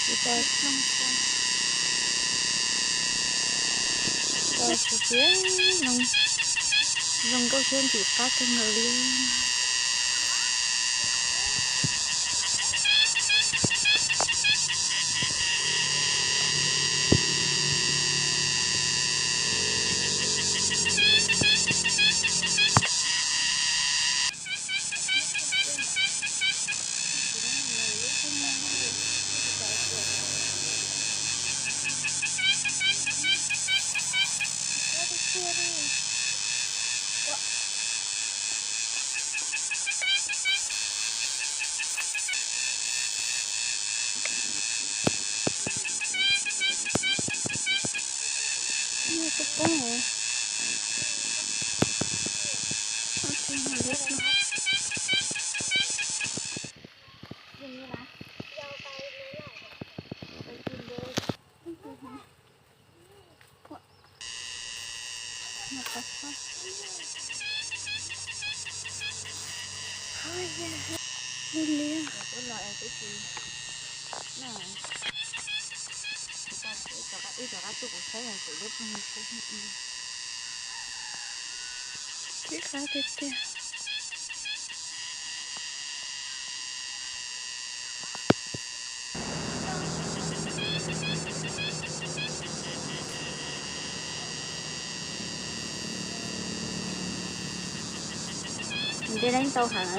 Tau, tau, zoo nkauj thiab ntxim qab kawg nkaus li. Tib qab tiag tiag. Nws dej leeb ntau heev,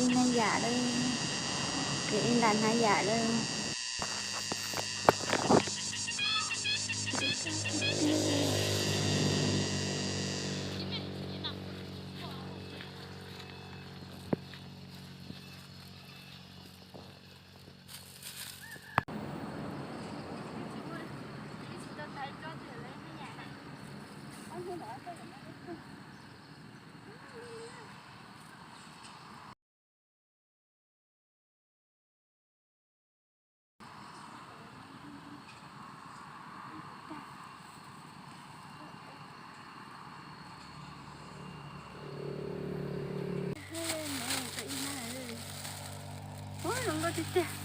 ib hnab yam lawm, ib nta hnab yam lawm. Ua zoo nkauj tiag tiag.